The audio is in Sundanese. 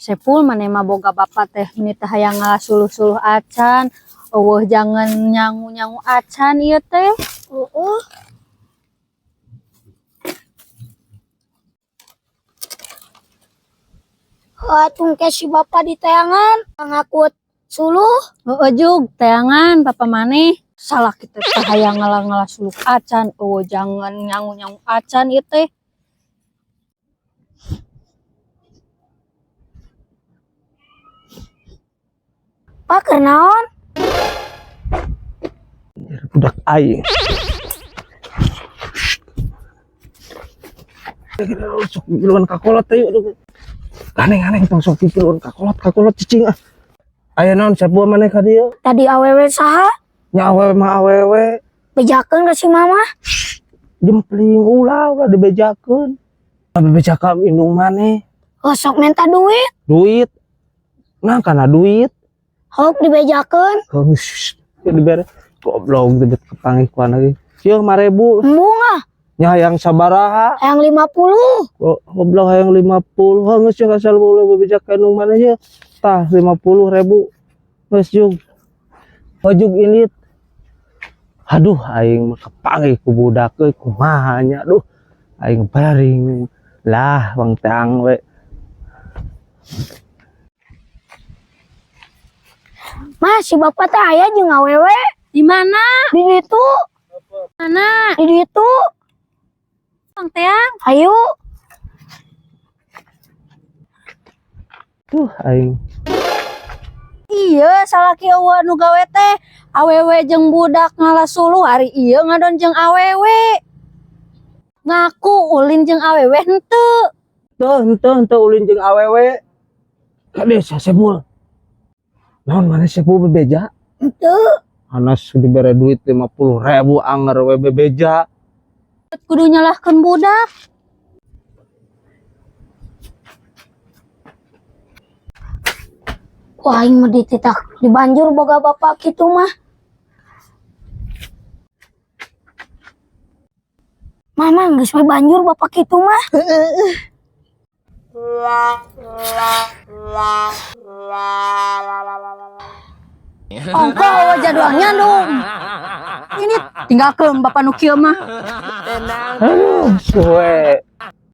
Sepul, maneh mah boga bapak teh meni teh hayang ngalah suluh-suluh acan. Euweuh jangan nyangu-nyangu acan ieu teh. Heeh. Atuh ke si bapak diteangan ngakut suluh. Heeh, jug, teangan papa maneh. Salah kita teh hayang ngalah-ngalah suluh acan, euweuh jangan nyangu-nyangu acan ieu teh. Pak, keur naon? Budak aing. Sok pipiluan ka kolot teh yuk. Aneh-aneh tong sok pipiluan ka kolot, ka kolot cicing ah. Aya naon, Sepul, maneh ka dieu? Tadi awewe saha? Nya awewe mah awewe. Bejakeun ka si mama. Jempling, ulah ulah dibejakeun. Bebeja ka indung maneh. Oh, sok minta duit. Duit. Nah, kana duit. Hok dibejakeun. Hush, dibere goblok debet kepanggih ku lagi. Ieu 5000. Embung ah. Nya hayang sabaraha? Hayang 50. Oh, goblok, hayang 50. Heuh, geus ka asal ulah bebeja ka indung maneh ye. Tah, 50.000. Geus jug. Oh, jug ini. Aduh, aing mah kepanggih ku budak euy, kumaha nya, aduh. Aing baring lah bang teang we. Mas, si bapak teh aya jeung awewe. Di mana? Di ditu. Mana? Di ditu. Bang Teang. Ayo. Tuh aing. Iya, salaki euweuh nu gawe teh. Awewe jeung budak ngalah suluh, ari ieu ngadon jeung awewe. Ngaku ulin jeung awewe henteu. Tuh, henteu, henteu ulin jeung awewe. Kade Sepul. Naon maneh, Sepul, bebeja? Henteu. Anas dibere duit 50.000 anger we bebeja. Kudu nyalahkeun budak. Wah, aing mah dititak dibanjur boga bapak kitu mah. Mama, geus we banjur bapak kitu mah. Ongko jadwalnya dong. Ini tinggalkeun bapak nu kieu mah. Aduh, suwe.